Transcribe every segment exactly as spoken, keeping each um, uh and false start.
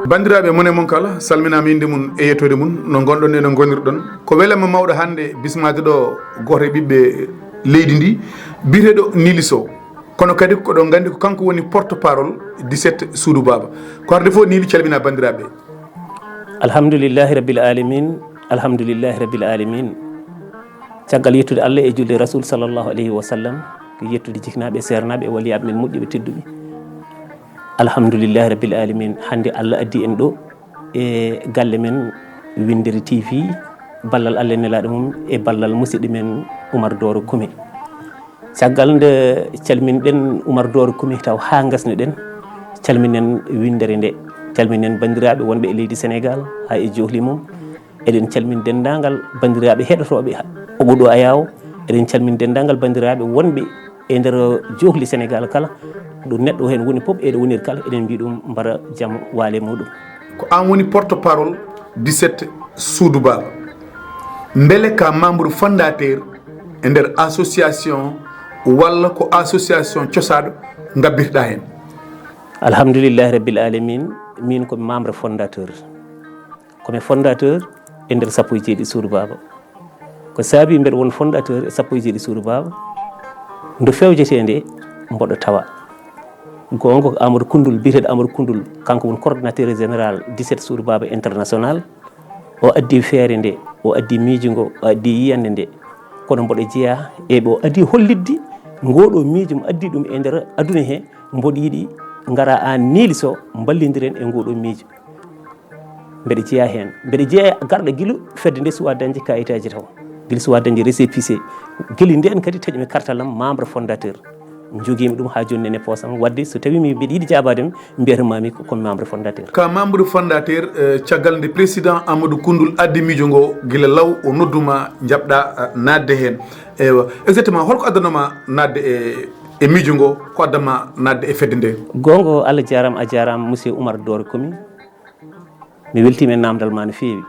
Banndiraaɓe, mon e mon kala salminaama, innde mum e yettoode mum, no ngonɗon e no ngonirɗon. Ko welamma mawɗo hannde bismaade ɗo gooto e ɓiɓɓe leydi ndi, biyeteeɗo Nili Sow. Kono kadi ko ɗon nganndi ko kanko woni porte parole dix-sept Suudu Baaba. Ko arde fof Nili calmina banndiraaɓe. Alhamdulillahi Rabbil Alamin, Alhamdulillahi Rabbil Alamin. Caggal yettude Allah e julde Rasul sallallahu alayhi wa sallam, ko yettude jiknaaɓe, seernaaɓe e waliyaaɓe men moƴƴuɓe tedduɓe. Alhamdulillahi Rabbil Alamin. Hannde Allah addi en ɗo e galle men Winndere T V, ballal Allah e nelaaɗo mum e ballal musidɗo men Umar Dooro Kumi. Caggal nde calminɗen Umar Dooro Kumi taw haa ngasnuɗen, calminen winndere nde, calminen banndiraaɓe wonɓe e leydi Senegaal haa e johli mum. Eɗen calmini denndaangal banndiraaɓe heɗotooɓe oɗo ɗo ayaawo. Eɗen calmini denndaangal banndiraaɓe wonɓe e nder johli Senegaal kala, ɗo neɗɗo heen woni fof e ɗo woniri kala, eɗen mbiya ɗum mbara jam waale muɗum. Ko aan woni porte parole dix-sept Suudu Baaba. Mbele ka membre fondateur e nder association walla ko association cosaaɗo ngabbirɗa heen? Alhamdulillahi Rabbil Alamin, min ko membre fondateur. Ko mi fondateur e nder sappo e jeeɗiɗi Suudu Baaba. Ko saabi mbeɗa won fondateur e sappo e jeeɗiɗi Suudu Baaba, nde fewjetee nde mboɗo tawa. Goonga ko Amadou Koundoul, biyeteeɗo Amadou Koundoul, kanko woni coordinateur général dix-sept Suudu Baaba international. O addi feere nde, o addi miijo ngo, o addi yiyannde nde. Kono mboɗo jeyaa e ɓe o addi hollitde ngoo ɗoo miijo mo addi ɗum e nder aduna he, mboɗo yiɗi ngara aan Nili Sow mballondiren e ngoo ɗoo miijo. Mbeɗa jeyaa heen. Mbeɗa jeyaa e garɗo gila fedde nde suwaa dañde kayitaaji taw. Gila suwaa dañde récépissé. Gila ndeen kadi taƴmi kartal am membre fondateur. Njogiimi ɗum haa jooni nene poosam. Waɗde so tawii mi mbeɗa yiɗi jaabaade mi, mbiyata maa mi ko, ko membre fondateur. Ka membre fondateur, eh, caggal nde président Amadou Koundoul addi miijo ngo gila law o noddu ma njaɓɗa, eh, naatde heen. Eywa, exactement, holko addanoma naatde e, e miijo ngo? Ko addama naatde e fedde nde? Goonga, Allah jaaraama, a jaaraama, monsieur Oumar Doore Komi. Mi weltiima e naamndal ma no feewi.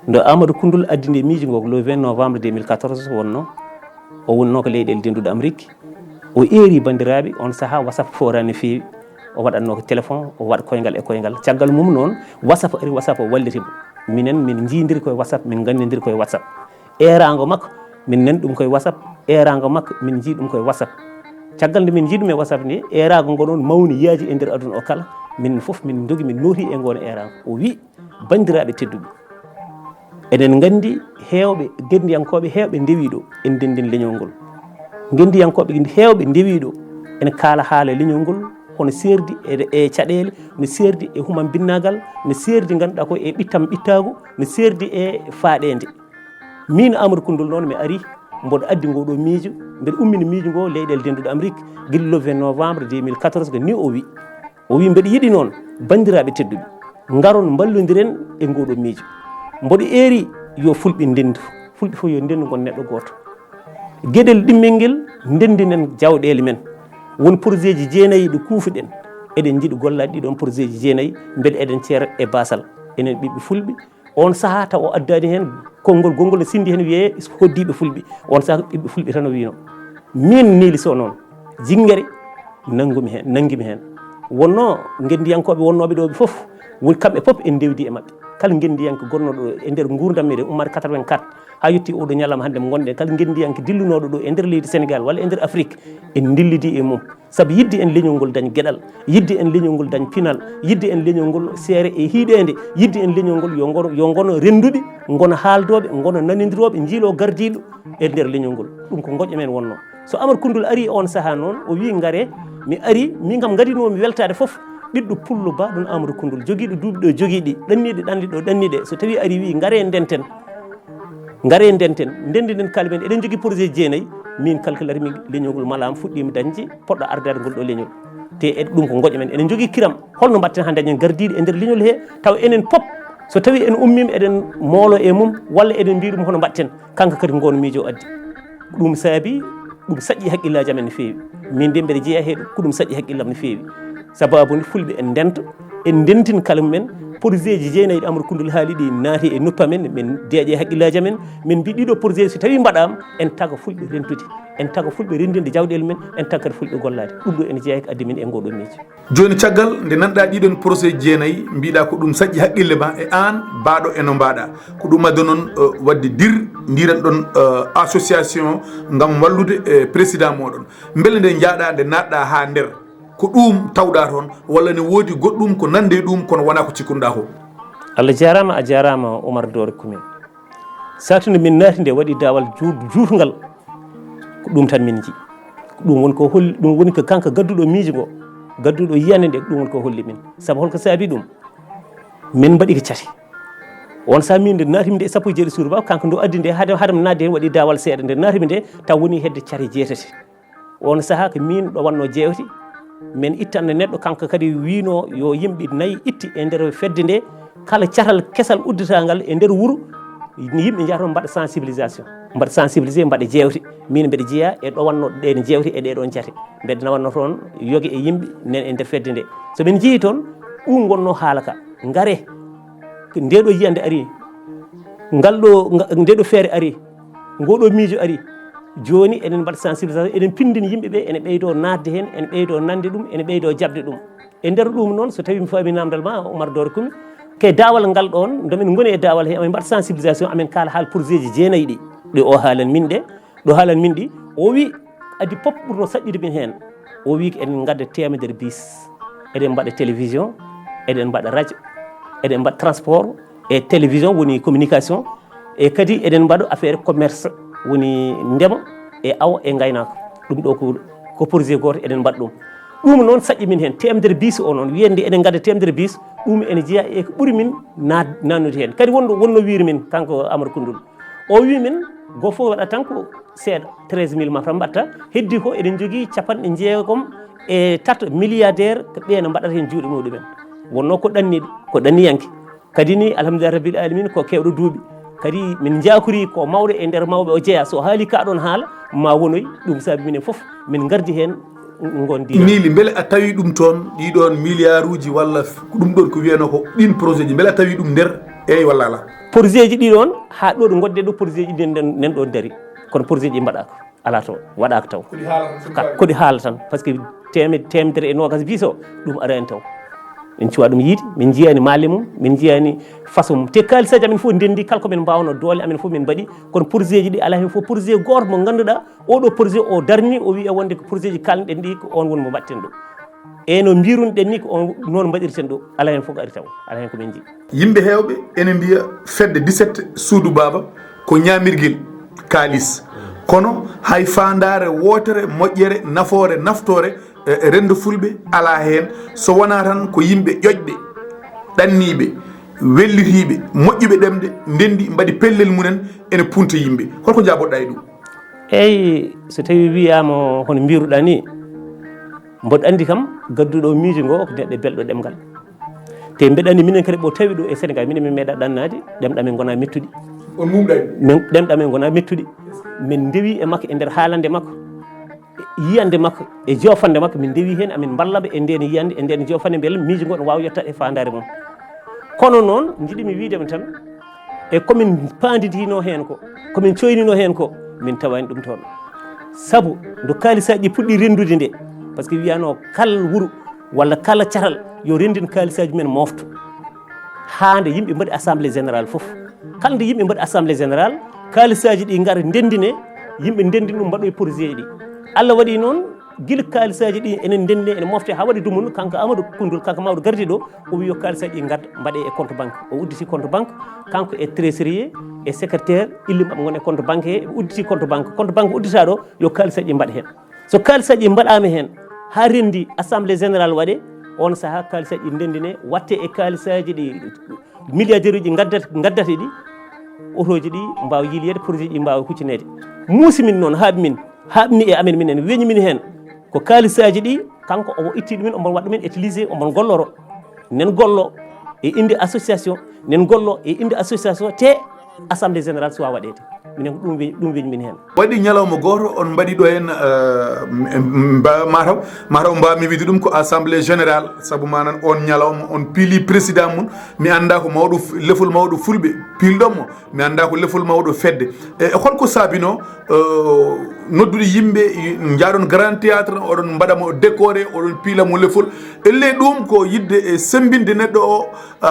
Nde Amadou Koundoul addi nde miijo ngo, le vingt novembre deux mille quatorze wonno, o wonno ko leyɗeele dennduɗe Amérique. O eeri banndiraaɓe, on sahaa WhatsApp fooraani no feewi. O waɗatno ko téléphone, o waɗa koyngal e koyngal. Caggal mum noon, WhatsApp ari, WhatsApp o walliti mo. Minen, min njiidiri koye WhatsApp, min nganndondiri koye WhatsApp. Eeraango makko, min nani ɗum koye WhatsApp, eeraango makko, min njii ɗum koye WhatsApp. Caggal nde min njii ɗum e WhatsApp nde, eeraago ngo noon mawni, yaaji e nder aduna o kala. Minen fof min ndogi, min nooti e ngoon eeraango. O wii, banndiraaɓe tedduɓe, eɗen nganndi heewɓe, ngenndiyankooɓe heewɓe ndewii ɗo, en ndenndin leñol ngol. Ngenndiyankooɓe heewɓe ndewii ɗo, ene kaala haala leñol ngol, hono seerdi e, e caɗeele, no seerdi e humambinnaagal, no seerdi ngannduɗaa ko e ɓittam ɓittaagu, no seerdi e faaɗeende. Miin Amadou Koundoul noon, mi ari, mboɗo addi ngoo ɗoo miijo, mbeɗa ummini miijo ngoo leyɗeele dennduɗe Amérique, gila le vingt novembre deux mille quatorze, ko ni o wi. O wi, mbeɗa yiɗi noon, banndiraaɓe tedduɓe, ngaron mballondiren e ngoo ɗoo miijo. Mboɗo eeri yo Fulɓe ndenndu, Fulɓe fof yo ndenndu ngon neɗɗo gooto. Geɗel ɗimmel ngel, ndenndinen jawɗeele men. Won projet ji jeenayi ɗi kuufiɗen. Eɗen njiɗi gollaade ɗii ɗoon projet ji jeenayi, mbele eɗen ceera e baasal. Enen ɓiɓɓe Fulɓe, oon sahaa taw o addaani heen konngol, gonngol no senndi heen wiyee hoddiiɓe Fulɓe. Oon sahaa ɓiɓɓe Fulɓe tan o wiino. Miin Nili Sow noon, jinngere nanngumi heen, nanngimi heen. Wonnoo ngenndiyankooɓe wonnooɓe ɗo ɓe fof, woni kamɓe fof en ndewdi e maɓɓe. Kala ngenndiyanke gonnooɗo e nder nguurndam meɗen, ummaade quatre-vingt-quatre, haa yettii oo ɗoo ñalawma hannde mo ngonɗen, kala ngenndiyanke dillunooɗo ɗo e nder leydi Senegaal walla e nder Afrik, en ndillidii e mum. Sabu yiɗde en leñol ngol dañ geɗal, yiɗde en leñol ngol dañ pinal, yiɗde en leñol ngol seere e hiiɗeende, yiɗde en leñol ngol yo ngono, yo ngono rennduɓe, ngono haaldooɓe, ngono nanondirooɓe, njiiloo gardiiɗo e nder leñol ngol. Ɗum ko ngoƴa men wonnoo. So Amadou Koundoul ari e oon sahaa noon, o wii, ngaree, mi ari, min kam ngadinoomi weltaade fof, ɓiɗɗo pullo baaɗo no Amadou Koundoul, jogiiɗo duuɓi ɗo jogii ɗi, ɗanniiɗo ɗanle ɗo ɗanni ɗe. So tawii ari wii, ngaree ndenten. Ngaree ndenten, ndenndinen kala men. Eɗen njogii projet jeenayi. Min kalkilatmi leñol ngol malaama fuɗɗiima dañde, poɗɗo ardaade ngol ɗoo leñol. Te e ɗum ko ngoƴa men. Eɗen njogii kiram. Holno mbaɗten haa dañen gardiiɗo e nder leñol he, taw enen pop, so tawii en ummiima eɗen moolo e mum, walla eɗen mbiya ɗum hono mbaɗten, kanko kadi ngoon miijo addi. Ɗum saabi, ɗum saƴƴi hakkillaaji amen no feewi. Min de mbeɗa jeyaa he ɗum, ko ɗum saƴƴi hakkillam no feewi. Sabaabu ni Fulɓe en ndento, En ndentin kala mumen, projet ji jeenayi ɗi Amadou Koundoul haali ɗi naati e noppi amen, min deeƴe e haqqillaaji amen, min mbi ɗiɗo projet so tawi mbaɗaama, en taga fulɓe rentude, en taga fulɓe renndinde jawɗeele mumen, en taga kadi fulɓe gollaade. Ɗum ɗo ene jeyaa ko addi min e ngoo ɗoo miijo. Jooni, caggal nde nanɗaa ɗiɗon projet jeenayi, mbiɗa ko ɗum saƴƴi haqqille ma e aan baaɗo e no mbaɗa. Ko ɗum adda noon, eh, waɗde dir, ndiran ɗon, eh, association ngam wallude, eh, président moɗon. Mbele nde njaaɗa, nde naatɗa haa nder, ko ɗum tawɗa toon, walla ne woodi goɗɗum ko nande e ɗum, kono wonaa ko cikkunoɗa ko? Allah jaaraama, a jaaraama Oumar Dore Kumi. Saatu nde min naati nde waɗi daawal juut-, juutngal, ko ɗum tan min nji. Ko ɗum woni ko holli, ɗum woni ko kanko gadduɗo miijo ngo, gadduɗo yiyannde nde, ko ɗum woni ko holli min. Sabu holko saabi ɗum? Min mbaɗi ko cate. On sahaa min nde naatimi nde e sappo e jeeɗiɗi suudu ba, kanko nde o addi nde, hade, hade mi naatde heen waɗi daawal seeɗa, nde naatimi nde, taw woni hedde cate jeetati. On sahaa ko min ɗo wannoo jeewte, min ittanno neɗɗo, kanko kadi wiino yo yimɓe nayi itti e nder fedde nde, kala catal kesal udditangal e nder wuro, yimɓe njahata toon mbaɗa sensibilisation, mbaɗa sensibilisé, mbaɗa jeewte. Min mbeɗa jeyaa e ɗo wannoo ɗeen jeewte e ɗee ɗoon cate. Mbeɗa nawanno toon yoge e yimɓe nen e nder fedde nde. So min njehii toon, ɗum wonnoo haala ka. Ngare, ko ndee ɗoo yiyannde ari, ngal ɗoo, nga-, ndee ɗoo feere ari, ngoo ɗoo miijo ari. Jooni eɗen mbaɗa sensibilisation, eɗen pindini yimɓe ɓe, ene ɓeydoo naatde heen, ene ɓeydoo nande ɗum, ene ɓeydoo jaɓde ɗum. E nder ɗum noon, so tawii mi faami namdal ma, Oumar Dore Kumi, ke daawal ngal ɗoon, nde min ngoni e daawal he, amin mbaɗa sensibilisation, amin kaala haala projet ji jeenayi ɗi, ɗi o haalan min ɗe, ɗo haalan min ɗi, o wi, addi pop ɓurno saɗɗude min heen. O wi ko eɗen ngadda teemedere bis, eɗen mbaɗa télévision, eɗen mbaɗa radio, eɗen mbaɗa transport, e télévision woni communication, e kadi eɗen mbaɗa affaire commerce, woni ndema e awo e ngaynaako. Ɗum ɗo ko, ko projet gooto eɗen mbaɗa ɗum. Ɗum noon saƴƴi min heen, teemedere bis o noon, wiyande eɗen ngadda teemedere bis, ɗum ene jeyaa e ko ɓuri min naat-, naatnude heen. Kadi wonɗo, wonno wiiri min, kanko Amadou Koundoul. O wi min, go fof waɗa tan ko seeɗa, treize mille ma tan mbatta, heddi ko eɗen njogii capanɗe jeegom e tato milliardaire ko ɓeen mbaɗata heen juuɗe muɗumen. Wonno ko ɗanniiɗo, ko ɗanniyanke. Kadi ni, alhamdulillahi rabbil alamin, ko keewɗo duuɓi. Kadi min njaakori ko mawɗo e nder mawɓe o jeyaa. So haali ka ɗoon haala, ma wonoy, ɗum saabi minen fof, min ngardi heen ngon diiwaan. Miili, mbele a tawi ɗum toon, ɗiɗoon milliarduuji walla f-, ɗum ɗoon ko wiyanoo ko ɗiin projet ji, mbele a tawi ɗum nder, eey walla alaa? Projet ji ɗiɗoon, haa ɗo ɗo ngonɗen ɗo, projet ji ɗiɗi nen, nen ɗo ndari. Kono projet ji mbaɗaaka. Alaa to, waɗaaka taw. Ko ɗi haala tan, Ka-, ko ɗi haala tan, parce que teemed-, teemedere e noogas bis o, ɗum araani taw. Min cuwaa ɗum yiide, min njiyaani maale mum, min njiyaani façon mum. Te kaalisaaji amen fof ndenndi, kala ko min mbaawno, doole amen fof min mbaɗi, kono projet ji ɗi alaa heen fof projet gooto mo ngannduɗaa, oɗo projet o darni, o wiya wonde ko projet ji kalnoɗen ɗi, ko on woni mo mbaɗten ɗo. E no mbirunoɗen ni, ko on noon mbaɗirten ɗo, alaa heen fof ko ari taw, alaa heen ko min nji. Yimɓe heewɓe ene mbiya fedde dix-sept suudu baaba ko ñaamirgel kaalis. Kono hay faandaare wootere moƴƴere, nafoore, naftoore, e, e renndo fulɓe alaa heen, so wonaa tan ko yimɓe ƴoƴɓe, ɗanniiɓe, wellitiiɓe, moƴƴuɓe ɗemɗe, ndenndi mbaɗi pellel mumen ene punta yimɓe. Holko njaabotoɗaa e ɗum? Eey, so tawii wiyaama hono mbiruɗaa ni, mboɗo anndi kam, gadduɗo miijo ngo ko neɗɗo belɗo ɗemngal. Te mbeɗa anndi minen kadi ɓo tawi ɗo e Sénégal, minen min meeɗa ɗannaade, ɗemɗe amen ngona mettuɗi. On mumɗani? Min, ɗemɗe amen ngona mettuɗi. Min ndewi e makko e nder haalande makko, e yiyande makko, e joofande makko, min ndewi heen, amin mballa ɓe e ndeen yiyande, e ndeen joofande, mbele miijo ngo no waawa yettat e faandaare mum. Kono noon, njiɗmi wiide mo tan, e ko min paandidino heen ko, ko min coynino heen ko, min tawaani ɗum toon. Sabu nde kaalisaaji ɗi puɗɗi renndude nde, parce que wiyanoo kala wuro walla kala catal yo renndin kaalisaaji mumen moofto. Haa nde yimɓe mbaɗi assemblée générale fof. Kala nde yimɓe mbaɗi assemblée générale, kaalisaaji ɗi ngara ndenndine, yimɓe ndenndin ɗum mbaɗoye projet ji ɗi. Allah waɗi noon, gila kaalisaaji ɗi enen ndenndine, ene mofte haa waɗi dumunna, kanko Amadou Koundoul, kanko mawɗo gardi ɗo, o wi yo kaalisaaji ɗi ngadda, mbaɗe e compte banque. O udditi compte banque, kanko e trésorier, e secrétaire, ille maɓɓe ngon e compte banque he, ɓe udditi compte banque. Compte banque uddita ɗo, yo kaalisaaji ɗi mbaɗ heen. So kaalisaaji ɗi mbaɗaama heen, haa renndi assemblée générale waɗe, on sahaa kaalisaaji ɗi ndenndine, watte e kaalisaaji ɗi milliardaire uji ngaddata, ngaddata ɗi, otooji ɗi mbaawa yiiloyeede, projet ji mbaawa huccineede. Muusi min noon, haaɓi min, haaɓi mi e amen minen, weñi min heen. Ko kaalisaaji ɗi, kanko omo itti ɗumen, omo waɗa ɗumen utilisé, omo golloro. Nen gollo e innde association, nen gollo e innde association, te assemblée générale suwaa waɗeede. Minen ko ɗum we- ɗum weñi min heen. Waɗi ñalawma gooto on mbaɗi ɗo heen, mataw mataw mbawmi wiide ɗum ko assemblée générale, sabu manan on ñalawma on piili président mum. Mi annda ko mawɗo lefol mawɗo fulɓe piilɗonmo, mi annda ko lefol mawɗo fedde. E holko saabino noddude yimɓe? Njaaɗon grand théâtre, oɗon mbaɗa mo décoré, oɗon piila mo lefol. Elle ɗum ko yidde e sembinde neɗɗo o,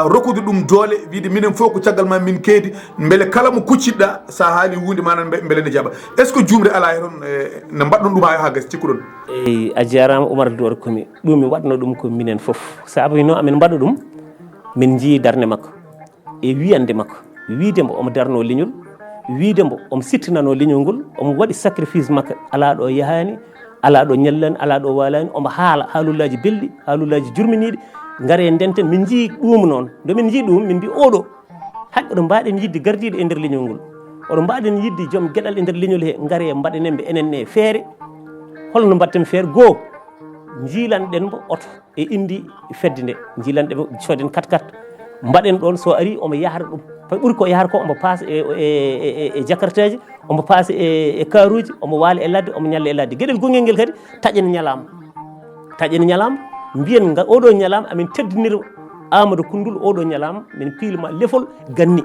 rokkude ɗum doole, wiide minen fof ko caggal ma min keedi. Mbele kala mo kucciɗɗa, sa haali hunde manan mbele ne jaɓa? Est ce que juumre ala e toon? No mbaɗɗon ɗum ha gasi, cikkuɗon? Eyi, a jarama Oumar Dore Kumi. Ɗum mi waɗno ɗum ko minen fof, sabu hino amin mbaɗa ɗum, min njii darnde makko e wiyande makko, wiide mbo omo darno leñol, wiide mbo omo sittinano leñol ngol, omo waɗi sacrifice makko, ala ɗo yahani, ala ɗo ñallani, ala ɗo walani, omo haala haalullaji belɗi, haalullaji jurminiɗi. Ngare ndenten, min njii ɗum noon. Nde min njii ɗum, min mbi oɗo haqqe ɗo mbaɗen yidde gardiɗo e nder leñol ngol, oɗo mbaɗen yidde joom geɗal e nder leñol he. Ngare mbaɗenen ɓe enen e feere. Holno mbaɗten feere? Goo, njiilanɗen mbo oto e indi fedde nde, njiilanɗen mbo, coden kat kat, mbaɗen ɗon, so ari omo yahata ɗum, ɓuri ko yahata ko omo paasa e, e, e, e jakartaji, omo paasa e, e karuji, omo waala e ladde, omo ñalla e ladde. Geɗel gongel ngel kadi, taƴen ñalama, taƴen ñalama, mbiyen nga oɗo ñalama amin teddinira Amadou Koundoul, oɗo ñalama min piilma lefol ganni.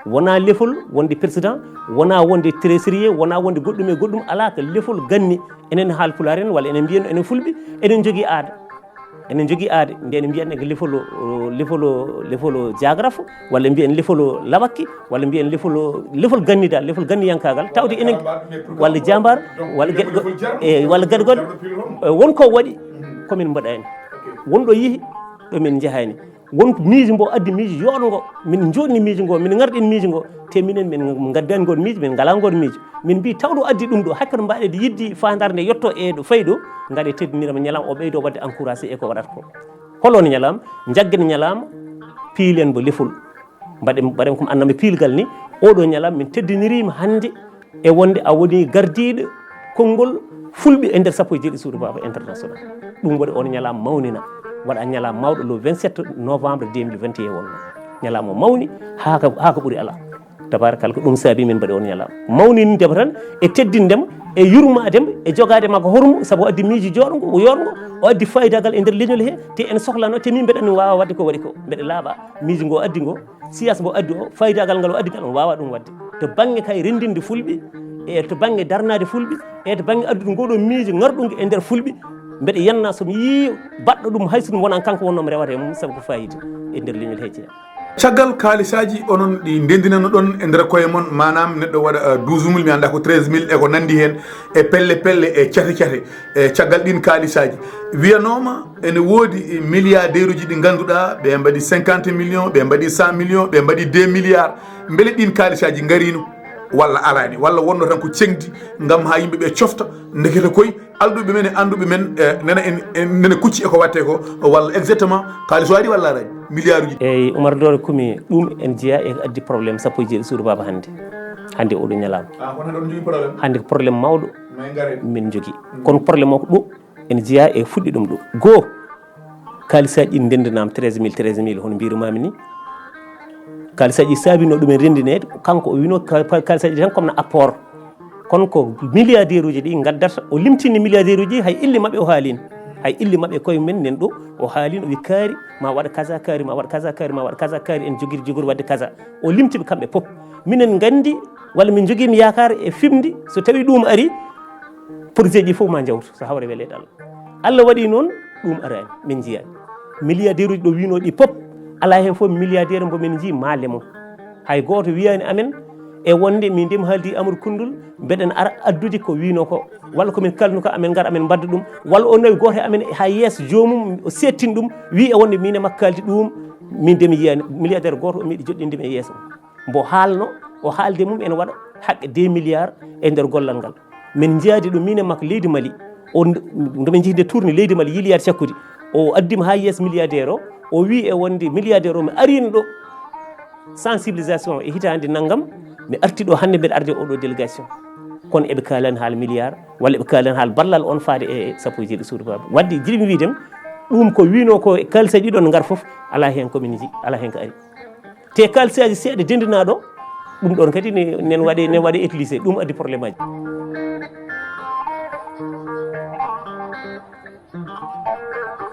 Wona lefol wonde président, wona wonde trésorier, wona wonde goɗɗum e goɗɗum, ala, ko lefol ganni. Enen haalpulaar en, walla enen mbiyen enen fulɓe, eɗen jogii aada. Eɗen jogii aada, nde en mbiyatnde ko lefolo, lefolo, lefolo jagrafo, walla mbiyen lefolo laɓakki, walla mbiyen lefolo, lefol ganni dal, lefol ganniyankagal, tawde enen, walla jambar, walla geɗe goɗɗe, e walla geɗe goɗɗe. E won ko waɗi, komin mbaɗani. Won ɗo yihi, ɗo min njahani. Won miijo mbo addi miijo yooɗngo, min jooɗni miijo ngo, min ngarɗin miijo ngo, te minen min ngaddani ngoon miijo, min ngala ngoon miijo. Min mbi tawɗo addi ɗum ɗo, hakkano mbaɗe yiddi fandare nde yetto e ɗo fayi ɗo, ngaɗe teddinirama ñalama o ɓeydo waɗde encouragé e ko waɗata ko. Holon ñalama, jaggen ñalama, piilen mbo lefol. Mbaɗen, mbaɗen ko annama piilgal ni, oɗo ñalama min teddinirima hannde e wonde a woni gardiiɗo konngol fulɓe e nder sappo e jeeɗiɗi suudu baaba international. Ɗum waɗi on ñalama mawnina, waɗa ñalama mawɗo le vingt-sept novembre deux mille vingt et un wonno. Ñalama o mawni haa ka, haa ka ɓuri ala. Tabarakallah, ko ɗum saabi min mbaɗi on ñalama. Mawnindema tan e teddindema e yurmadema e jogadema ko hormu, sabu o addi miijo jooɗngo, o yooɗngo, o addi fayidagal e nder leñol he, te en sohlano, te min mbeɗa mi waawa waɗde ko waɗi ko. Mbeɗa laaɓa, miijo ngo addi ngo, siyas mbo addi o, fayidagal ngal o addi ngal, on waawa ɗum waɗde. To bannge kay renndinde fulɓe, e to bannge darnaade fulɓe, e to bannge addude ngoɗo miijo ngarɗungo e nder fulɓe, mbeɗa yenna so mi yii baɗɗo ɗum, hay so ɗum wonaa kanko wonnoo mi rewata e mum, sabu ko fayida e nder leñol he jeyaa. Caggal kaalisaaji onon ɗi ndenndinano ɗon e nder koye mon, maanaam neɗɗo waɗa douze mille, mi annda ko treize mille e ko nanndi heen, e pelle pelle e cate cate, e caggal ɗin kaalisaaji, wiyanooma ene woodi milliardaire uji ɗi ngannduɗaa ɓe mbaɗi cinquante millions, ɓe mbaɗi cent millions, ɓe mbaɗi deux milliards. Mbele ɗin kaalisaaji ngariino walla alaani, walla wonno tan ko ceŋdi ngam haa yimɓe ɓe cofta? Ndekete koy alɗuɓe men e annduɓe men, e, nena en, en nena kucci e ko watte ko, walla exactement kaalis o ari walla arani milliard uji. Eyi, Oumar Dore Kumi, ɗum en jeeya e addi problème sappo e jeeɗi suudu baaba hannde. Hannde oɗo ñalama. Ah, kono ɗon jogii problème. Hannde ko problème mawɗo. May ngare. Min jogii. Mm. Kono problème o ko ɗo en jeeya e fuɗɗi ɗum ɗo. Goo, kaalisaaji ɗi ndenndinaama treize mille, treize mille, hono mbirumaami ni. Kaalisaaji ɗi saabino ɗumen renndineede, kanko o wino ka-, ka-, kaalisaaji ɗi tan comme no apport. Kono ko milliardaire uji ɗi ngaddata, o limtini milliardaire uji, hay ille maɓɓe o haalino. Hay ille maɓɓe koye men nen ɗo, o haalino, o wi kaari ma waɗa kaza, kaari ma waɗa kaza, kaari ma waɗa kaza, kaari en jogiri jogori waɗde kaza. O limti ɓe kamɓe pop. Minen nganndi, walla min njogii mi yaakaar e fimndi, so tawi ɗum ari, projet ji fof ma njawtu, so hawre weleede Allah. Allah waɗi noon, ɗum arani, min njiyaani. Milliardaire uji ɗo wino ɗi pop, alaa heen fof milliardaire mbo min njii maale mum. Hay gooto wiyaani amen e wonde min nde mi haaldi Amadou Koundoul, mbeɗen ara addude ko wino ko, walla ko min kalnu ko, amen ngar amen mbadda ɗum, walla o nawi gooto e amen haa yeeso joomum, o seettin ɗum, wi e wonde min e makko kaldi ɗum, min nde mi yiyaani milliardaire gooto o meeɗi joɗɗinde mi e yeeso mum. Mbo haalno, o haalde mum ene waɗa haqqe deux milliards e nder gollal ngal. Min njiyaadi ɗum, min e makko leydi Mali. O, nde min njihi nde tourné leydi Mali, yiliyaade cakkudi. O addima haa yeeso milliardaire o, o wi e wonde milliardaire o, mi arino ɗo sensibilisation e hitaande nanngam, mi arti ɗo hannde mbeɗa arde oɗo délégation. Kono eɓe kaalani haala milliard, walla eɓe kaalani haala ballal on faade e sappo e jeeɗiɗi suudu baaba. Wadde jiɗmi wiidem, ɗum ko wino ko e kaalisa ɗiɗon ngar fof, alaa heen ko min nji-, alaa heen ko ari. Te kaalisaaji seeɗa denndinaaɗo, Ɗum ɗon kadi ne nen waɗe ne waɗe utilisé, ɗum addi probléme aji.